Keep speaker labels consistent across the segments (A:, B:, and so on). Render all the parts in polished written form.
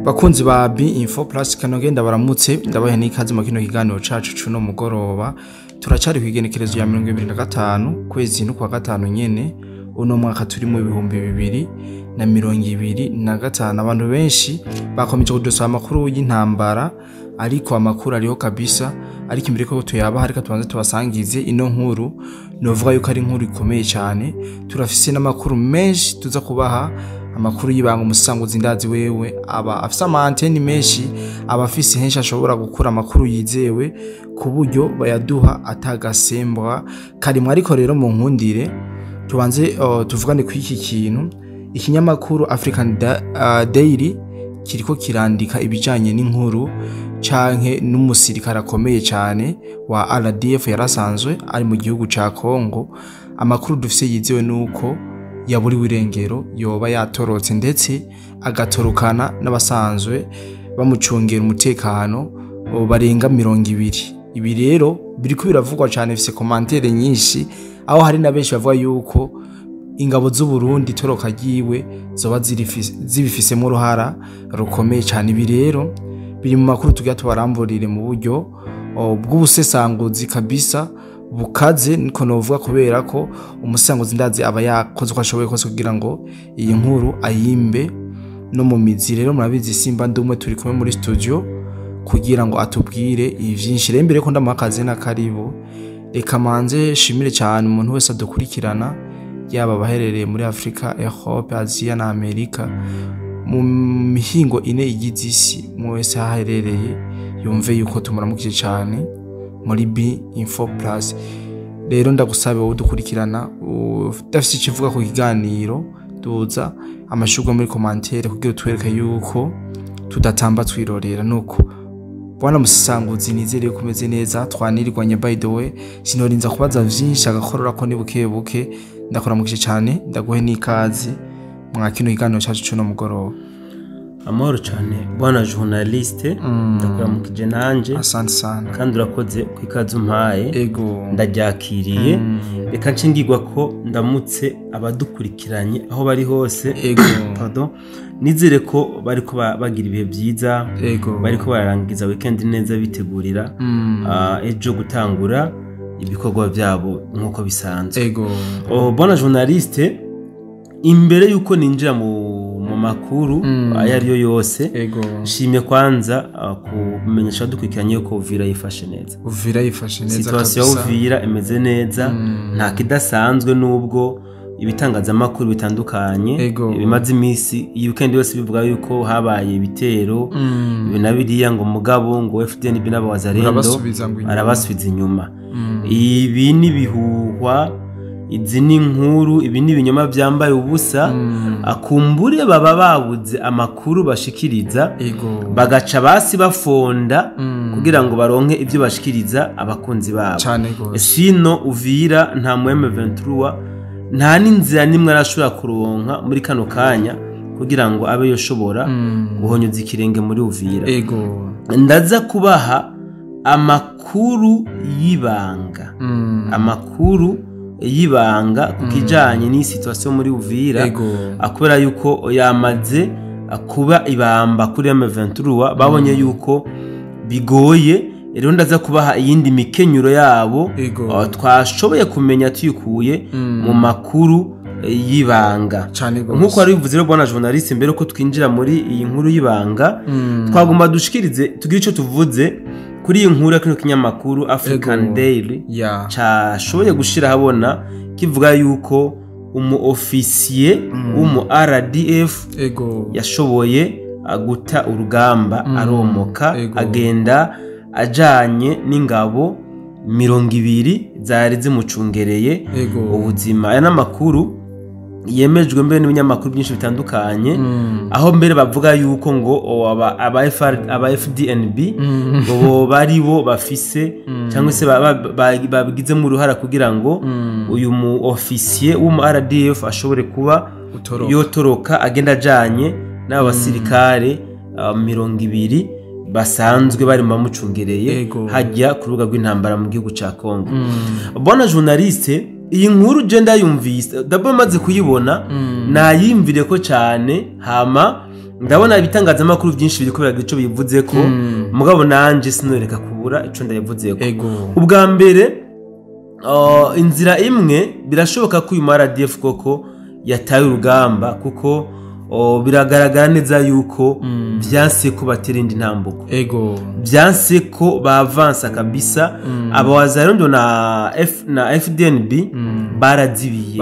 A: Bakunzi ba B Info Plus, kanogenda baramutse, ndabahe n'ikaze mu kino kiganiro cacu cuno mugoroba. Turacari kw'igenekerezo ya 2025 kwezi no kwa gatanu nyene uno mwaka turi mu 2025. Abantu benshi bakomeje kudusaba amakuru y'intambara, ariko amakuru ariho kabisa. Ariko imbere ko tuyabaha, reka tubanze tubasangize ino nkuru. Novuga yuko ari inkuru ikomeye cyane. Turafise n'amakuru menshi tuza kubaha, amakuru y'ibanga. Umusanguzi ndazi wewe aba afise ama antennes menshi, aba afise henshi ashobora gukura amakuru yizewe ku buryo bayaduha atagasembwa karimwe. Ariko rero mu nkundire tubanze tuvugane ku iki kintu. Ikinyamakuru African Daily kiriko kirandika ibijanye n'inkuru canke n'umusirikare akomeye cyane wa RDF yarasanzwe ari mu gihugu ca Congo. Amakuru dufise yizewe nuko yaburiwe irengero, yoba yatorotse, ndetse agatorokana n'abasanzwe bamucungera umutekano barenga 20. Ibi rero biriko biravugwa cyane, bifise commentaires nyinshi, aho hari na benshi bavuga yuko ingabo z'u Burundi toroka ryiwe zoba zibifisemo uruhara rukomeye cyane. Ibi rero biri mu makuru tugira tubaramburire mu buryo bw'ubusesanguzi kabisa bukaze, niko novuga, kubera ko umusanguzi ndazi aba yakoze uko ashoboye kose kugira ngo iyi nkuru ayimbe no mu mizi. Rero murabizi, simba ndumwe, turi kumwe muri studio kugira ngo atubwire ivyinshi. Rero mbere ko ndamuha akazi na karibu, reka manze shimire cyane umuntu wese adukurikirana, yaba abaherereye muri Afrika, Europe, Aziya na Amerika, mu mihingo ine igize isi. Umwe wese aho aherereye yumve yuko tumuramukije cyane muri B Info Plus. Rero ndagusabe wowe udukurikirana udafise icyo uvuga ku kiganiro, duza amashurwe muri commentaire kugira utwereke yuko tudatamba twirorera. Nuko bwana Musanguzi, nizere ko umeze neza. Twanirirwanye, by the way, sinorinza kubaza vyinshi, agakorora ko ni buke buke. Ndakuramukije cyane, ndaguhe n'ikaze mwa kino kiganiro cyacu cuno mugoroba.
B: Amahoro cyane, bwana journaliste, ndakuramukije nanje.
A: Asante sana.
B: Kandi urakoze ku ikaze umpaye.
A: Ego.
B: Ndaryakiriye. Reka nshingirwa ko ndamutse abadukurikiranye aho bari hose. Pardon. Nizere ko bariko bagira ibihe byiza, bariko bararangiza weekend neza, bitegurira ejo gutangura ibikorwa byabo nk'uko bisanzwe. Oh, bwana journaliste, imbere yuko ninjira mu makuru ayo ariyo yose, nshimye kwanza kumenyesha abadukurikiranye yuko Uvira yifashe neza.
A: Uvira yifashe neza.
B: Situation ya
A: kabisa.
B: Uvira imeze neza, nta kidasanzwe, nubwo ibitangazamakuru bitandukanye bimaze iminsi, iyi weekend yose, bivuga yuko habaye ibitero ibi na biriya, ngo mugabo ngo FDNB n'abawazarendo
A: Urabasubiza ngo inyuma.
B: arabasubiza inyuma. Ibi ni ibihuhwa, izi ni inkuru, ibi ni ibinyoma byambaye ubusa. Akumbure baba babuze amakuru bashikiriza, bagaca basi bafonda kugira ngo baronke ibyo bashikiriza abakunzi babo.
A: Cyane gose.
B: Sino Uvira nta mu M23, nta n'inzira nimwe arashobora kuronka muri kano kanya kugira ngo abe yoshobora guhonyuza ikirenge muri Uvira. Ndaza kubaha amakuru y'ibanga, amakuru y'ibanga ku kijanye n'iyi situation muri Uvira, kubera yuko yamaze kuba ibamba kuri M23, babonye yuko bigoye. Rero ndaza kubaha iyindi mikenyuro yabo twashoboye kumenya tuyikuye mu makuru y'ibanga.
A: Cyane gose.
B: Nk'uko wari bivuze rero, bwana journaliste, mbere ko twinjira muri iyi nkuru y'ibanga, twagomba dushikirize, tugire icyo tuvuze kuri iyi nkuru ya kino kinyamakuru African Daily cashoboye gushira ahabona, kivuga yuko umu officier w'umu RDF yashoboye guta urugamba, aromoka, agenda ajanye n'ingabo 20 zari zimucungereye ubuzima. Aya n'amakuru yemejwe mbere n'ibinyamakuru byinshi bitandukanye, aho mbere bavuga yuko ngo aba FDNB ngo bo bari bo bafise cyangwa se babigizemo uruhara kugira ngo uyu mu officier w'umu RDF ashobore kuba
A: Utoroka.
B: yotoroka, agenda ajanye n'aba basirikare 20 basanzwe bari mu bamucungereye hajya ku rubuga rw'intambara mu gihugu ca Congo. Bwana journaliste, iyi nkuru je ndayumvise, d'abord maze kuyibona nayimvire ko cyane, hama Ndabona ibitangazamakuru byinshi biriko biragira ico bivuze ko, mugabo nanje sinoreka kubura ico ndabivuze ko. Ubwa mbere, inzira imwe birashoboka ko uyu RDF koko yataye urugamba, kuko biragaragara neza yuko vyanse ko batera indi ntambuko, vyanse ko bavansa kabisa. Aba Wazalendo na FDNB barazibiye,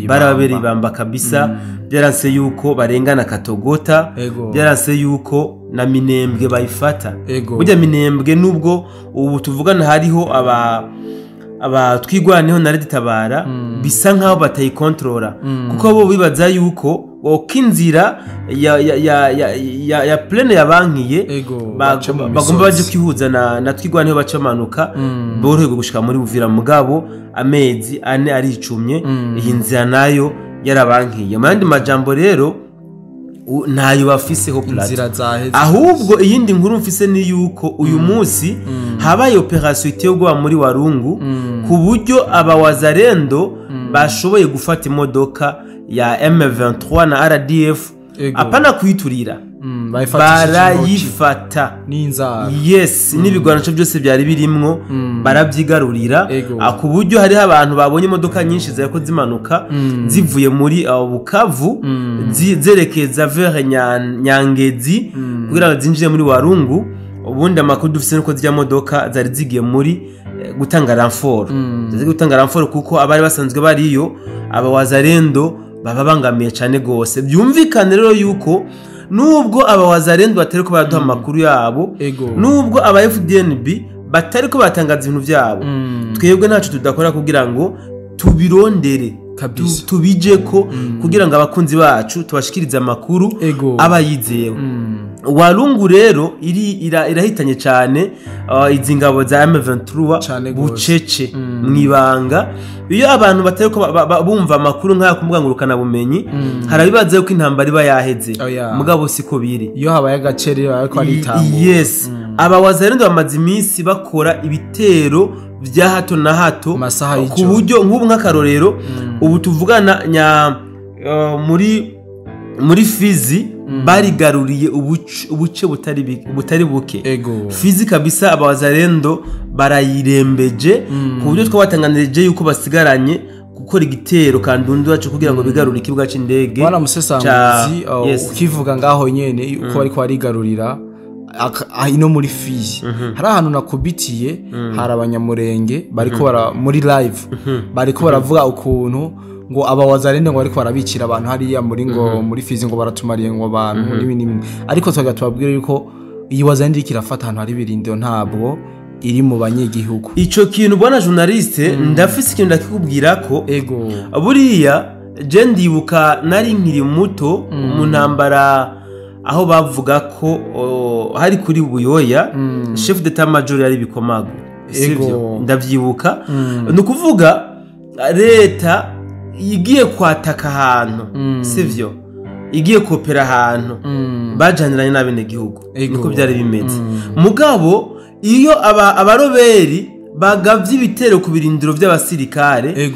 B: barababereye ibamba kabisa. Byaranse yuko barengana Katogota, byaranse yuko na Minembwe bayifata. Burya Minembwe nubwo ubu tuvugana hariho aba twigwaneho na Red-Tabara, bisa nkaho batayikontrola, kuko bo bibaza yuko okinzira ya plane yabankiye bagomba baje kwihuza na twigwaneho bacamanuka boroherwe gushika muri Uvira. Mugabo amezi 4 aricumye, iyi nzira nayo yarabankiye. Mu yandi majambo rero ntayo bafiseho plate. Ahubwo iyindi nkuru mfise ni yuko uyu munsi habaye operation iteye ubwoba muri Warungu, ku buryo aba Wazalendo bashoboye gufata imodoka ya M23 na RDF, apana kuyiturira, barayifata
A: n'inzara.
B: Yes, n'ibigwanisho byose byari birimwo barabyigarurira, ku buryo hariho abantu babonye imodoka nyinshi zariko zimanuka zivuye muri Bukavu zerekeza vers Nyangezi kugira ngo zinjire muri Warungu. Ubundi amakuru dufise nuko zya modoka zari zigiye muri gutanga renfort, zari gutanga renfort kuko abari basanzwe bariyo aba Wazalendo baba bangamiye cyane gose. Byumvikane rero yuko nubwo aba Wazalendo batari ko baraduha amakuru yabo, nubwo aba FDNB batari ko batangaza ibintu byabo, twebwe ntaco tudakora kugira ngo tubirondere, tubije ko kugira ngo abakunzi bacu tubashikirize amakuru aba yizewe. Warungu rero irahitanye cyane izi ngabo za M23 bucece mwibanga. Iyo abantu batari ko bumva amakuru nk'aya kumbuga ngurukana bumenyi, harabibaza yuko intambara iba yaheze, mugabo siko biri.
A: Iyo habaye agaceri ariko ari itambo.
B: Yes, aba Wazalendo bamaze iminsi bakora ibitero vya hato na hato, ku buryo nk'ubu nk'akarorero ubu tuvugana muri Fizi barigaruriye ubuce butari buke. Fizi kabisa aba Wazalendo barayirembeje, ku buryo twabatanganirije yuko basigaranye gukora igitero kandundu wacu kugira ngo bigarurire ikibuga c'indege.
A: Bwana Musesanguzi, ukivuga ngaho nyene uko bariko barigarurira ino muri Fizi, hari ahantu nakubitiye, hari abanyamurenge bariko bara muri live bariko baravuga ukuntu ngo aba Wazalendo ngo bariko barabicira abantu hariya muri ngo muri Fizi ngo baratumariye ngo abantu n'ibindi. Ariko twaga tubabwira yuko iyi Wazalendo ikirafata ahantu hari birindiro, ntabwo iri mu banyegihugu.
B: Ico kintu bwana journaliste, ndafise ikintu ndakikubwira ko buriya je ndibuka nari nkiri muto mu ntambara aho bavuga ko hari kuri Buyoya, chef d'état major yari Bikomago, sivyo? Ndavyibuka. Ni ukuvuga leta igiye kwataka ahantu, sivyo, igiye kopera ahantu, bajaniranye n'abenegihugu, niko byari bimeze. Mugabo iyo abaroberi bagavye ibitero ku birindiro by'abasirikare,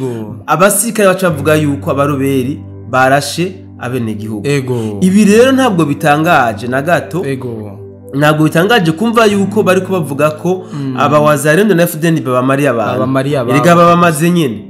B: abasirikare baca bavuga yuko abaroberi barashe abenegihugu. Ibi rero ntabwo bitangaje na gato. Ntabwo bitangaje kumva yuko bari kubavuga ko aba Wazalendo na FDNB babamariye abantu. Erega babamaze nyene,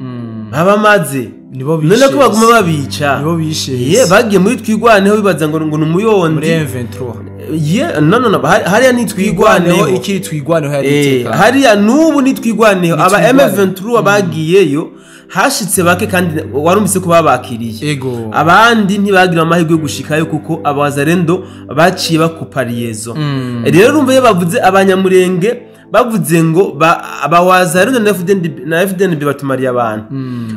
B: babamaze none ko baguma babica. Ye bagiye muri twigwaneho bibaza ngo ngo numuyondi
A: muri M23.
B: Ye no hariya ni twigwaneho,
A: ikiri twigwaneho yari iteka.
B: Hariya nubu ni twigwaneho aba M23 bagiyeyo hashitse bake, kandi warumvise ko babakiriye. Abandi ntibagira amahirwe yo gushikayo kuko aba Wazalendo baciye bakupariyezo. Rero urumva iyo bavuze abanyamurenge bavuze ngo aba Wazalendo na FDNB batumariye abantu,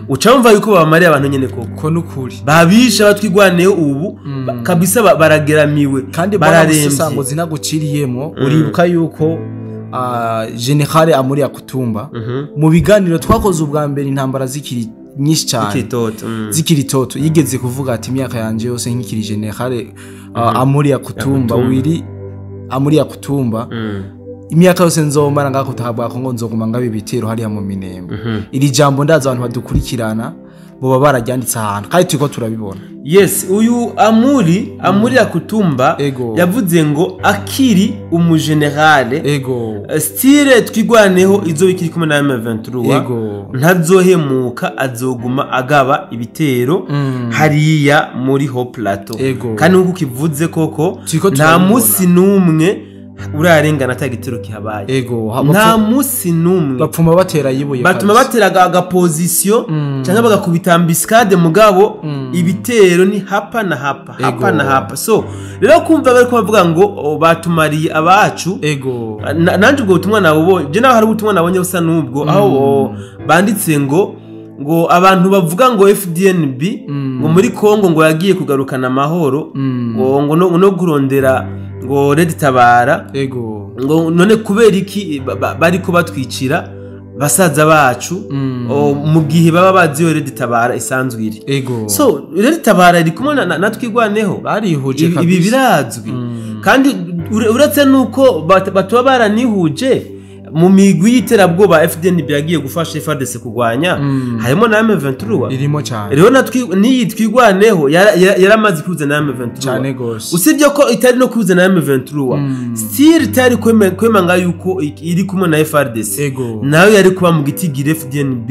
B: uca wumva yuko babamariye abantu nyene koko.
A: Ko nukuri
B: babisha batwigwaneyo ubu kabisa barageramiwe,
A: kandi bararemvye. Zinaguciriyemo uribuka yuko General Amuri Yakutumba mu biganiro twakoze ubwa mbere intambara zikiri nyinshi cyane zikiri toto, yigeze kuvuga ati imyaka yanje yose nkikiri General Amuri Yakutumba wiri Amuri Yakutumba imyaka yose nzomara ngako tahabwa ko ngo nzoguma ngabe ibitero hariya mu Minembwe. Iri jambo ndaza abantu badukurikirana Boba bararyanditse ahantu kandi turiko turabibona.
B: Yes, uyu Amuri Yakutumba yavuze ngo akiri umugenerale. Style Twigwaneho izo ikiri kumwe na M23 ntazohemuka, azoguma agaba ibitero hariya muri Haut Plateau. Kandi nkuko kivuze koko, nta musi numwe urarengana atagitero kihabaye. Nta musi numwe
A: bapfuma batera yibuye,
B: batuma batera aga position cyangwa bagakubita ambiscade, mugabo ibitero ni hapa na hapa, hapa na hapa. So rero kumva bari kubavuga ngo batumariye abacu. Nanje ubwo butumwa nabo, je naho hari ubutumwa nabonye busa nubwo aho banditse ngo abantu bavuga ngo FDNB ngo muri Kongo ngo yagiye kugarukana amahoro, ngo no kurondera ngo Red Tabara. Ngo none kubera iki bari ko batwicira basaza bacu mu gihe baba bazi yo Red Tabara isanzwe iri? So Red Tabara iri kumwe na Twigwaneho,
A: barihuje
B: kabisa, ibi birazwi. Kandi uretse nuko batuba baranihuje mu migwi y'iterabwoba FDNB yagiye gufasha FARDC kugwanya, harimo na M23
A: irimo cyane.
B: Rero niyi Twigwaneho yaramaze kuza na M23
A: cyane gose,
B: usibye ko itari no kuza na M23, still itari kwemanga yuko iri kumwe na FARDC, nayo yari kuba mu gitigire FDNB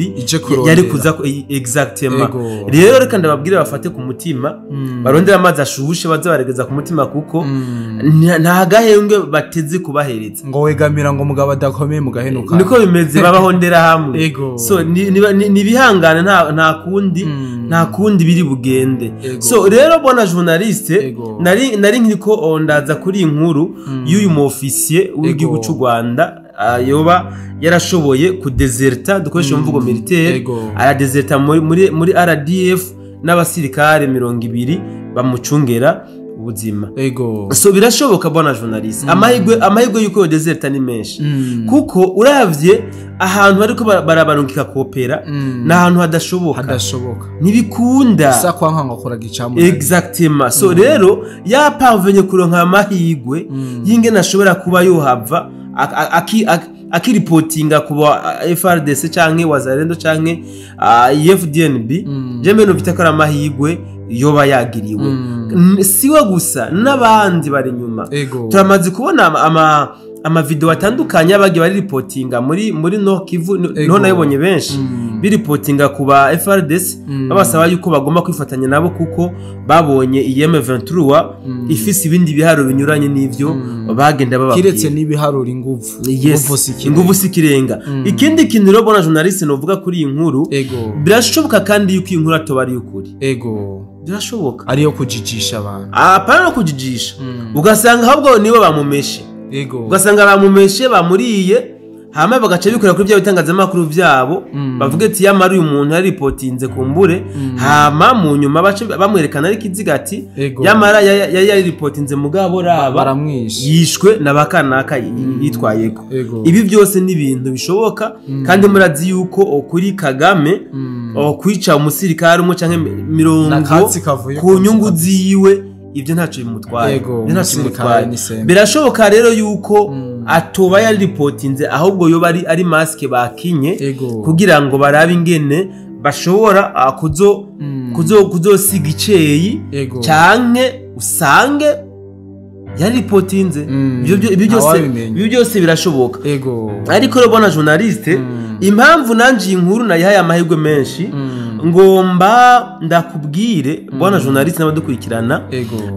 B: yari kuza exactement. Rero reka ndababwire bafate ku mutima, barondera amazi ashushe baze baregeza ku mutima, kuko nta gahengwe bateze kubahereza.
A: Ngo wegamira ngo mugabo adakomeye mugahenuka,
B: niko bimeze, babahondera hamwe. So ni bihangane, nta kundi biri bugende. So rero bona journaliste, nari nkiriko ndaza kuri inkuru y'uyu mu officier w'igihugu cy'u Rwanda yoba yarashoboye kudeserta, dukoresha imvugo militaire, aradeserta muri RDF n'abasirikare 20 bamucungera ubuzima. So birashoboka bona journaliste, amahirwe yuko yo deserta ni menshi, kuko uravye ahantu ariko barabarungika kopera na ahantu hadashoboka, ntibikunda
A: sa kwanka ngo akora gicamu
B: exactement. So rero ya parvenye kuronka amahirwe y'ingene ashobora kuba yohava akiripotinga kuba FRDC canke Wazalendo canke FDNB, je mbeno bitakora amahirwe yoba yagiriwe. Siwe gusa n'abandi bari nyuma. Turamaze kubona ama video atandukanye abagiye bari reportinga muri Nord Kivu, no nayibonye benshi biripotinga kuba FRDC babasaba yuko bagomba kwifatanya nabo, kuko babonye M23 ifise ibindi biharo binyuranye n'ivyo bagenda bababwira,
A: kiretse n'ibiharura inguvu.
B: Inguvu sikirenga. Ikindi kintu rero bona journaliste novuga kuri iyi nkuru, birashoboka kandi yuko iyi nkuru atobari ukuri. Birashoboka
A: ariyo kujijisha abantu,
B: apana no kujijisha, ugasanga ahubwo nibo bamumeshe. Ugasanga bamumeshe bamuriye, hama bagaca bikora kuri bya bitangazamakuru byabo, bavuge ati yamara uyu muntu yari reportinze kumbure, hama mu nyuma bace bamwerekana ari kiziga ati yamara yari reportinze mugabo raba
A: baramwishe,
B: yishwe nabakanaka yitwayeko. Ibi byose ni ibintu bishoboka, kandi murazi yuko kuri Kagame kwica umusirikare umwe canke mirongo ku nyungu ziwe, ibyo ntacyo bimutwaye. Birashoboka rero yuko atoba yari reportinze, ahubwo yo bari ari maske bakinye kugira ngo barabe ingene bashobora kuzosiga iceyi, canke usange yari reportinze. Ibyo byose birashoboka. Ariko rero bona journaliste, impamvu nanje inkuru nayihaye amahirwe menshi, ngomba ndakubwire bona journaliste n'abadukurikirana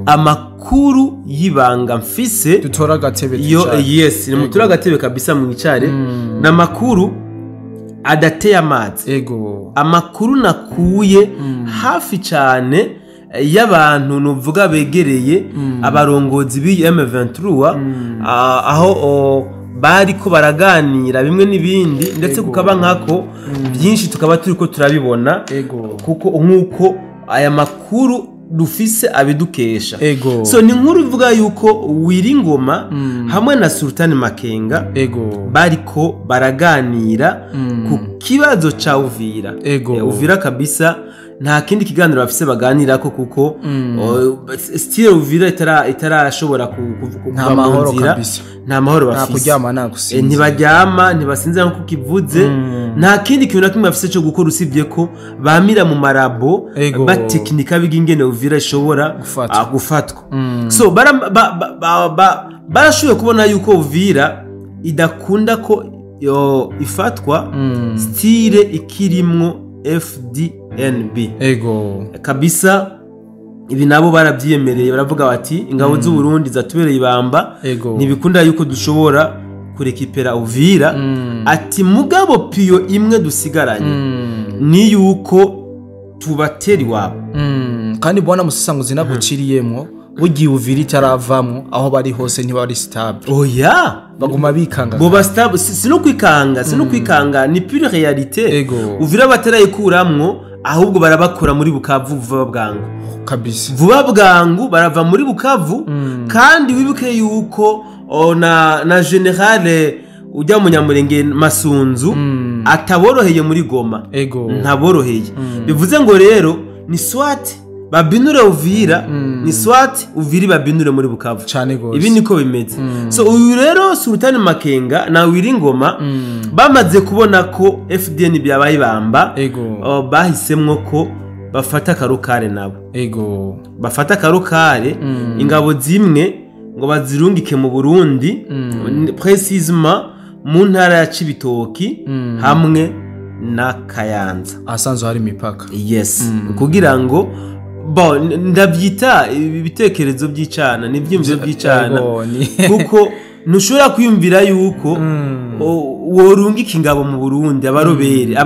B: amakuru y'ibanga mfise.
A: Dutora agatebe twicare.
B: Yes, ni mutura agatebe kabisa mwicare. Na makuru adateye amazi. Amakuru nakuye hafi cyane y'abantu nuvuga begereye abarongozi bi M23, aho bari ko baraganira bimwe n'ibindi, ndetse kukaba nkako byinshi tukaba turiko turabibona, kuko nkuko aya makuru dufise abidukesha. So ni nkuru ivuga yuko Wiringoma hamwe na Sultan Makenga bariko baraganira ku kibazo ca Uvira. Uvira kabisa Nta kindi kiganiro bafise baganirako, kuko still Uvira itarashobora
A: Nta
B: kuva mu
A: mahoro
B: nzira.
A: kabisa.
B: Nta mahoro
A: Nta
B: bafise.
A: kuryama, nta gusinzira.
B: Ntibaryama, ntibasinzira nkuko kivuze. Nta kindi kintu na kimwe bafise cyo gukora usibye ko bamira mu marabo, batekinika biga ingene Uvira ishobora
A: Gufatwa.
B: Gufatwa. So barashoboye kubona yuko Uvira idakunda ko ifatwa still ikirimwo FDNB. Kabisa, ibi nabo barabyiyemereye, baravuga bati ingabo z'u Burundi zatubereye ibamba, ntibikunda yuko dushobora kurekipera Uvira. Ati mugabo piyo imwe dusigaranye ni yuko tubatera iwabo.
A: Kandi bwana musasanguzi, naguciriyemwo, bugiye Uvira itaravamwo, aho bari hose ntibari stable.
B: Oya.
A: Baguma bikanga.
B: Boba stable, si no kwikanga, si no kwikanga, ni pure réalité. Uvira batarayikuramwo, ahubwo barabakora muri Bukavu vuba bwangu. Vuba bwangu barava muri Bukavu. Kandi wibuke yuko na général ujya mu Nyamurenge Masunzu ataboroheye muri Goma. Ntaboroheye. Bivuze ngo rero ni soit babinure Uvira, ni soit Uvira babinure muri Bukavu.
A: Cane gose.
B: Ibi niko bimeze. So uyu rero Sultani Makenga na Wiringoma bamaze kubona ko FDN byabaye ibamba, bahisemwo ko bafata akarokare nabo. Bafata akarokare, ingabo zimwe ngo bazirungike mu Burundi, précisément mu ntara ya Cibitoki hamwe na Kayanza,
A: ahasanzwe hari imipaka.
B: Yes, kugira ngo bon, ndabyita ibi bitekerezo by'icana, ni ibyiyumviro by'icana,
A: Ego,
B: kuko ntushobora kwiyumvira yuko worungika ingabo mu Burundi, abarobere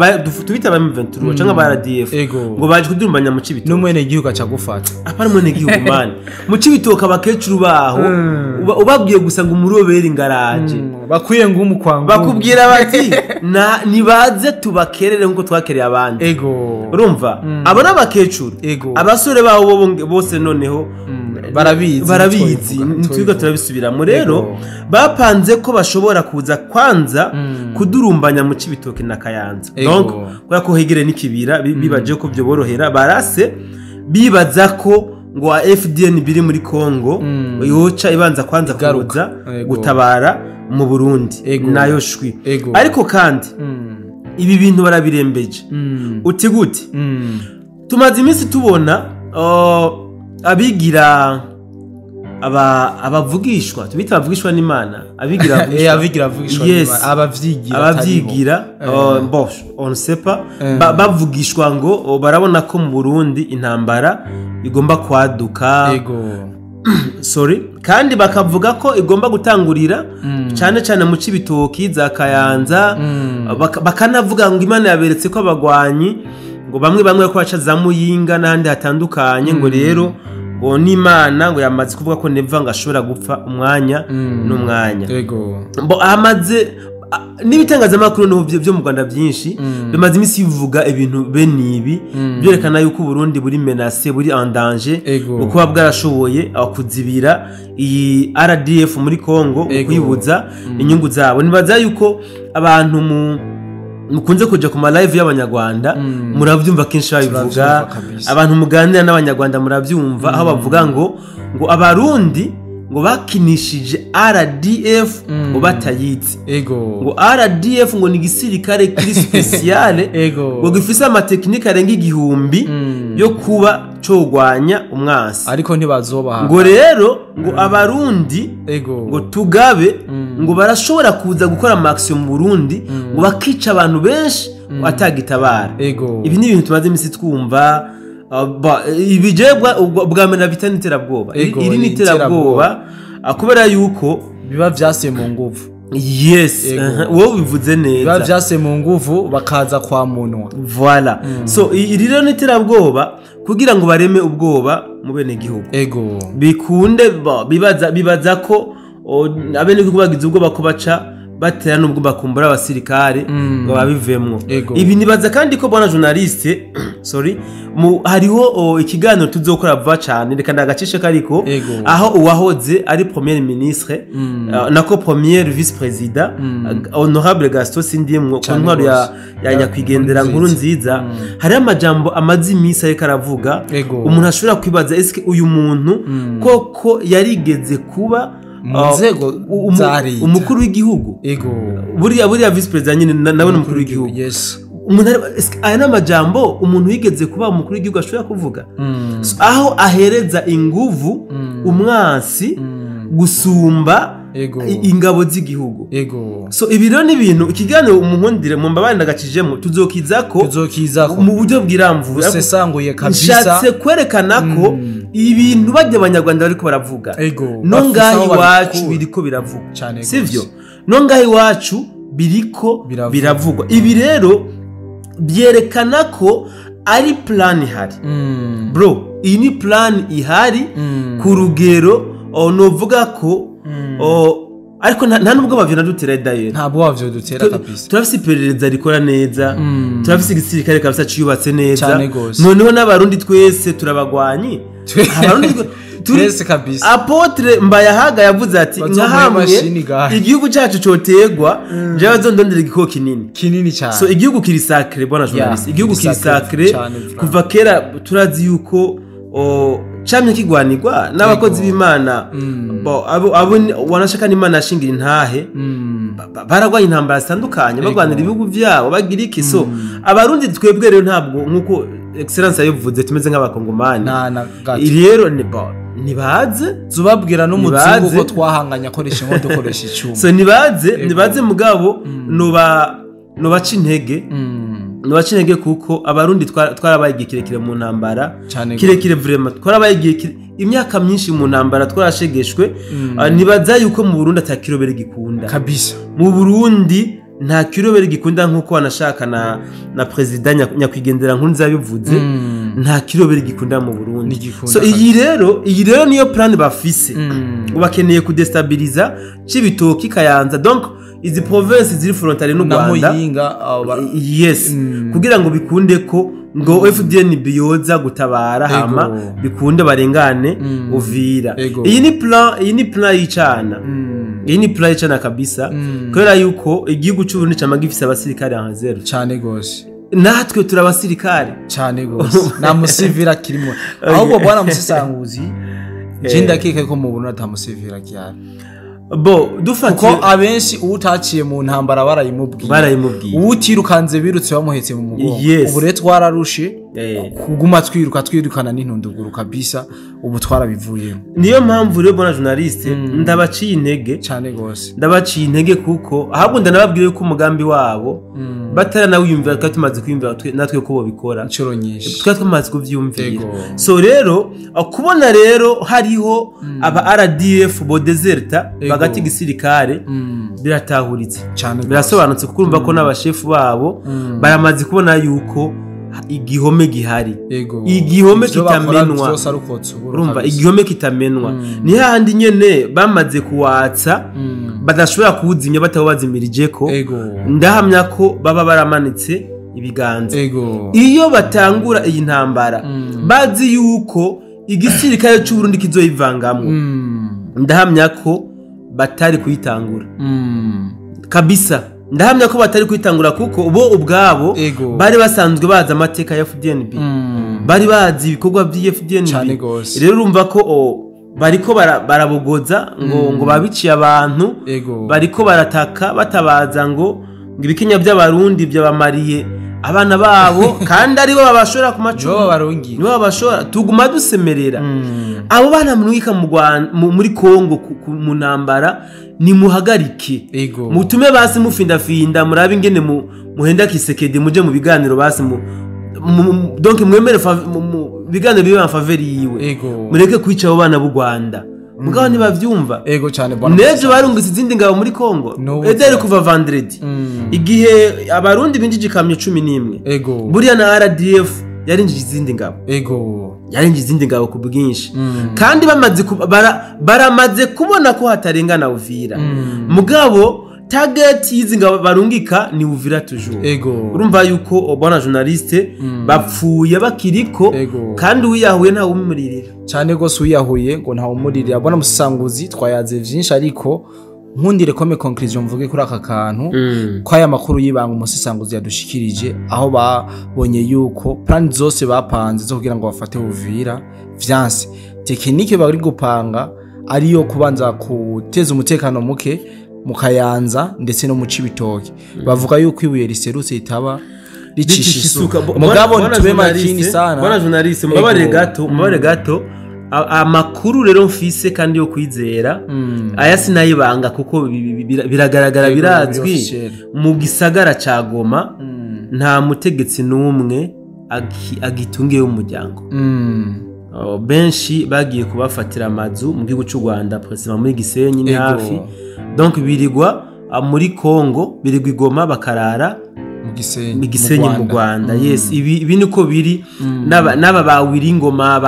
B: tubita aba M23 canke aba RDF, ngo baje kudurumbanya mu Cibitoke.
A: N'umwene gihugu aca gufata.
B: Apana mwene gihugu mani, mu Cibitoke abakecuru baho ubabwiye gusa ngo umurobere ngaraje,
A: bakwiye ngumu kwa ngumu.
B: Bakubwira bati na nibaze tubakerere nkuko twakereye abandi. Urumva, abo n'abakecuru. Abasore babo bose noneho
A: Barabizi.
B: Barabizi.
A: Ntitwobivuga,
B: ntitwiga
A: ntitwobivuga.
B: Turabisubiramo rero. Bapanze ko bashobora kuza kwanza kudurumbanya mu Cibitoke na Kayanza. Donc kubera ko hegere n'ikibira, bibaje ko byoborohera barase, bibaza ko ngo wa FDN biri muri Congo yoca ibanza kwanza
A: Igaruka.
B: kuza gutabara mu Burundi. Nayo shwi. Ariko kandi ibi bintu barabirembeje. Uti gute? Tumaze iminsi tubona abigira abavugishwa, tubita abavugishwa n'Imana, abigira abavugishwa.
A: Abigira avugishwa n'Imana, abavyigira.
B: Abavyigira, bon, on ne sait pas. Bavugishwa ngo barabona ko mu Burundi intambara igomba kwaduka. Sorry, kandi bakavuga ko igomba gutangurira cyane cyane mu Cibitoki za Kayanza. Bakanavuga ngo Imana yaberetse ko abagwanyi ngo bamwe bamwe ko baca za Muyinga n'ahandi hatandukanye, ngo rero ngo n'Imana ngo yamaze kuvuga ko Neva ngo ashobora gupfa umwanya n'umwanya. Bo amaze n'ibitangazamakuru n'ubu byo mu Rwanda byinshi bimaze iminsi bivuga ibintu bene ibi, byerekana yuko Burundi buri menacé, buri en danger, kuba bwarashoboye kuzibira iyi RDF muri Congo, kwibuza inyungu zabo. Nibaza yuko abantu mu mukunze kuja ku ma live y'Abanyarwanda murabyumva kenshi babivuga.
A: Turavyumva kabisa.
B: Abantu muganira n'Abanyarwanda murabyumva, aho bavuga ngo Abarundi ngo bakinishije RDF ngo batayizi, ngo RDF ngo ni igisirikare kiri spéciale, ngo gifise amatekinike arenga 1000 yo kuba cogwanya umwansi.
A: Ariko ntibazobaha.
B: Ngo rero ngo Abarundi ngo tugabe, ngo barashobora kuza gukora ama action mu Burundi, ngo bakica abantu benshi atagitabara. Ibi ni ibintu tumaze iminsi twumva. Ibi jewe bwa mbere nabita n'iterabwoba. Iri ni
A: Ni
B: iterabwoba, kubera yuko
A: biba vyase mu nguvu.
B: Yes. Wowe ubivuze
A: Biba
B: neza.
A: vyase mu nguvu, bakaza kwa munwa.
B: Voilà. So iri rero ni iterabwoba kugira ngo bareme ubwoba mu bene gihugu, bikunde bibaza ko abenegihugu bagize ubwoba ko baca Batera nubwo bakumbura abasirikare ngo babivemwo. Ibi nibaza kandi ko bwana journaliste, sorry, hariho ikiganiro tuzokora vuba cyane, reka ndagacishe kariko, aho uwahoze ari premier ministre, nako premier vice président, honorable Gaston Sindimwo, ku ntwaro ya nyakwigendera Nkuru Nziza, hari amajambo amaze iminsi ariko aravuga. Umuntu ashobora kwibaza eske uyu muntu koko yarigeze kuba
A: mu nzego za leta
B: umukuru w'igihugu? Buriya vice president nyine nawe ni umukuru w'igihugu. Umuntu aya ni amajambo umuntu yigeze kuba umukuru w'igihugu ashobora kuvuga, aho ahereza inguvu umwansi gusumba ingabo z'igihugu. So ibi rero ni ibintu ikiganiro umunkundire mu mbabare ndagakijemo tuzokizako mu buryo bwiramvuye
A: busesanguye kabisa.
B: Nshatse kwerekana ko ibintu bajya abanyarwanda bariko baravuga no ngaho iwacu biriko biravugwa, sivyo? No ngaho iwacu biriko biravugwa. Ibi rero byerekana ko ari plan ihari. Bro, iyi ni plan ihari ku rugero novuga ko ariko nta nubwo bavyo dutera d'ailleurs.
A: Ntabwo bavyo dutera kabisa.
B: Turafise iperereza rikora neza, turafise igisirikare kabisa ciyubatse neza. Noneho n'abarundi twese turabagwanyi. Abarundi
A: twese kabisa.
B: Apotre Mbayahaga yavuze ati nka hamwe igihugu cyacu cotegwa je bazondondera igikoko kinini.
A: Kinini cyane.
B: So igihugu kiri sacré bwana journaliste. Igihugu kiri sacré kuva kera turazi yuko camye kigwanirwa n'abakozi b'Imana. Abo wanashaka n'Imana yashingira intahe, baragwanya intambara zitandukanye, bagwanira ibihugu byabo bagira iki. So abarundi twebwe rero ntabwo nkuko excellence yabivuze tumeze nk'abakongomani. Rero nibaze
A: zubabwira n'umutsingo ko twahanganya akoresha inkoto dukoresha icyuma.
B: So nibaze mugabo nobaca intege. Nubaca intege kuko abarundi twarabaye igihe kirekire mu ntambara, kirekire vraiment twarabaye igihe imyaka myinshi mu ntambara, twarashegeshwe. Nibaza yuko mu Burundi atakirobere gikunda
A: kabisa.
B: Mu Burundi nta kirobere gikunda nkuko wanashaka na president nyakwigendera Nkurunziza yabivuze, nta kirobere gikunda mu Burundi. So iyi rero niyo plan bafise. Ubakeneye kudestabiliza Cibitoki, Kayanza, donc izi province ziri frontalier n'u Rwanda, yes, kugira ngo bikunde ko ngo FDNB yoza gutabara hama bikunde barengane Uvira. Iyi ni plan y'icana. Iyi ni plan y'icana kabisa. Kubera yuko igihugu cy'u Burundi cama gifise abasirikare en réserve
A: cyane gose.
B: Natwe turabasirikare
A: cyane gose. Na musivira kirimo. Ahubwo bwana musisanguzi je ndakeka ko mu Burundi atamusivira cyane.
B: Bo dufatiye
A: kuko abenshi utaciye mu ntambara barayimubwiye, utirukanze birutse bamuhetse mu mugongo. Ubu rero twararushe kuguma twiruka twirukana n'intunduguru kabisa, ubu twarabivuyemo.
B: Niyo mpamvu rero bona journaliste ndabaciye intege
A: cyane gose.
B: Ndabaciye intege kuko ahubwo ndanababwiye ko umugambi wabo bataranawiyumvira, twari tumaze kwiyumvira natwe ko bobikora
A: incuro nyinshi,
B: twari tumaze kuvyumvira. So rero kubona rero hariho aba RDF bo deserta bagati gisirikare biratahuritse birasobanutse, kuko urumva ko n'abashefu babo baramaze kubona yuko igihome gihari, igihome kitamenwa. Urumva igihome kitamenwa ni hahandi nyene bamaze kuwatsa badashobora kuwuzimya batawubazimirijeko. Ndahamya ko baba baramanitse ibiganza. Iyo batangura iyi ntambara bazi yuko igisirikare cy'u Burundi kizoyivangamwo, ndahamya ko batari kuyitangura kabisa. Ndahamya ko batari kwitangura kuko bo ubwabo bari basanzwe bazi amateka ya FDNB, bari bazi ibikorwa by'i FDNB. Rero urumva ko bariko barabogoza ngo babiciye abantu, bariko barataka batabaza ngo ibikenya by'abarundi byabamariye abana babo, kandi aribo babashora ku macumu, nibo babashora. Tuguma dusemerera abo bana mwika mu Rwanda muri Kongo mu ntambara, ni muhagarike mutume basi mufindafinda murabe ingene muhenda Kisekedi muje mu biganiro basi donc mwemere biganiro bibe en faveur yiwe, mureke kwica abo bana b'u Rwanda. Mugabo ntibavyumva.
A: Ego cyane bwana.
B: Nejo barungitse izindi ngabo muri Kongo. Ederi kuva vendredi. Igihe abarundi binjije ikamyo 11.
A: Ego.
B: Buriya na RDF yarinjije izindi ngabo.
A: Ego.
B: Yarinjije izindi ngabo ku bwinshi. Kandi bamaze baramaze kubona ko hatarengana Uvira. Mugabo Target y'izi ngabo barungika ni Uvira toujours. Urumva yuko, bwana journaliste, bapfuye bakiriko. Kandi uwiyahuye ntawe umuririra.
A: Cyane gose, uyiyahuye ngo ntawe umuririra. Bwana musanguzi, twayaze vyinshi, ariko nkundire comme conclusion mvuge kuri aka kantu ko aya makuru y'ibanga umusisanguzi yadushikirije, aho babonye yuko plan zose bapanze zo kugira ngo bafate Uvira vyanse, technique bari gupanga ariyo kubanza guteza umutekano muke mu Kayanza ndetse no mu Cibitoke. Bavuga yuko ibuye riserutse ritaba ricisha isuka. Mugabo tube makini sana.
B: Bwana journaliste, mbabarire gato, mbabarire gato. Amakuru rero mfise kandi yo kwizera, aya sinayibanga kuko biragaragara, birazwi.
A: Biri officiel.
B: Mu gisagara ca Goma nta mutegetsi n'umwe agitungiye umuryango. Oh, benshi bagiye kubafatira amazu mu gihugu cy'u Rwanda, précisément muri Gisenyi ni hafi. Donc birigwa muri Congo, birigwa i Goma, bakarara
A: mu Gisenyi.
B: Mu Gisenyi mu Rwanda. Yes, ibi niko biri. N'aba ba Wiringoma,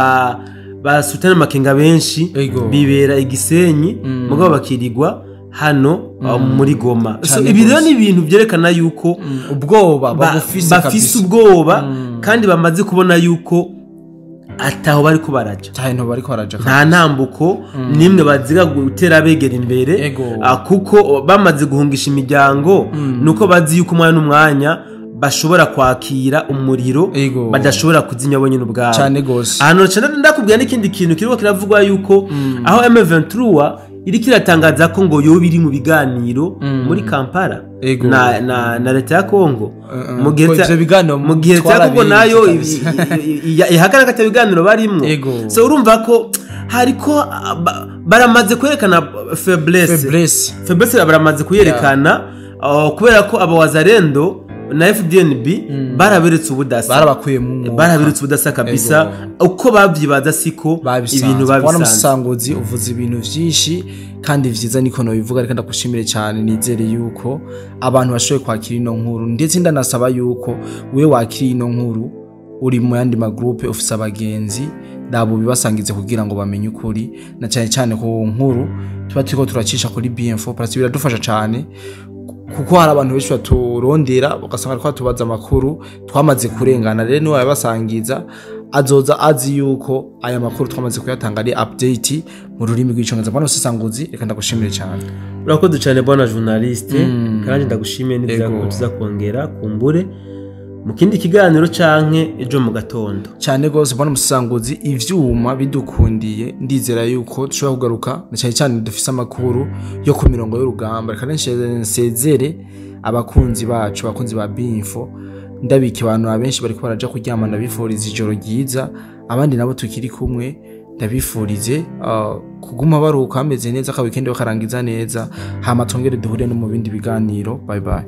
B: ba Sultan Makenga, benshi bibera i Gisenyi, mugabo bakirigwa hano muri Goma. So
A: Cane
B: ibi rero
A: gose.
B: ni ibintu byerekana yuko
A: Ubwoba babufise
B: bafise
A: kabisa.
B: ubwoba, kandi bamaze kubona yuko ataho bariko baraja.
A: Cyane, bariko baraja.
B: Nta ntambuko nimwe baziga gutera begera imbere. Kuko bamaze guhungisha imiryango, nuko bazi yuko umwanya n'umwanya bashobora kwakira umuriro badashobora kuzinya bonyine ubwabo.
A: Cyane gose.
B: Ahantu cyane ndakubwira n'ikindi kintu kiriko kiravugwa, yuko aho M23 iriko iratangaza ko ngo yoba iri mu biganiro muri Kampala na leta ya Kongo, mu gihe
A: Ko ivyo biganiro
B: mu gihe leta ya Kongo
A: twarabizi
B: nayo
A: kabisa.
B: ihakana ko ata biganiro barimwo. So urumva ko hariko baramaze kwerekana faiblesse.
A: Faiblesse.
B: Faiblesse baramaze kuyerekana, kubera ko aba Wazalendo na FDNB baraberetse ubudasa.
A: Barabakuye mu mwuka.
B: Baraberetse ubudasa kabisa. Uko babyibaza siko
A: babisanze.
B: Ibintu
A: Bwana
B: babisanze.
A: Musanguzi, uvuze ibintu vyinshi kandi vyiza, niko nobivuga. Reka ndagushimire cyane, nizere yuko abantu bashoboye kwakira ino nkuru, ndetse ndanasaba yuko wewe wakira ino nkuru uri mu yandi magroupe, ufise abagenzi, nabo bibasangize kugira ngo bamenye ukuri, na cyane cyane ku nkuru tuba turiko turacisha kuri BM4 Plus. Biradufasha cyane kuko hari abantu benshi baturondera, ugasanga ariko batubaza amakuru twamaze kurengana. Rero niwe yabasangiza azoza azi yuko aya makuru twamaze kuyatanga ari update mu rurimi rw'icongereza. Bwana Musesanguzi, reka ndagushimire cyane.
B: Urakoze cyane, bwana journaliste, kandi ndagushimiye. Nizera ko tuza kongera kumbure mu kindi kiganiro canke ejo mu gatondo.
A: Cyane rwose, bwana Musesanguzi, ivyuma bidukundiye ndizera yuko dushobora kugaruka, na cyane cyane dufise amakuru yo ku mirongo y'urugamba. Reka nsezere abakunzi bacu, abakunzi ba Binfo, ndabika abantu abenshi bariko baraja kuryama, ndabifuriza ijoro ryiza. Abandi nabo tukiri kumwe, ndabifurize kuguma baruhuka bameze neza, ka weekend bakarangiza neza, hama twongere duhure no mu bindi biganiro. Bye bye.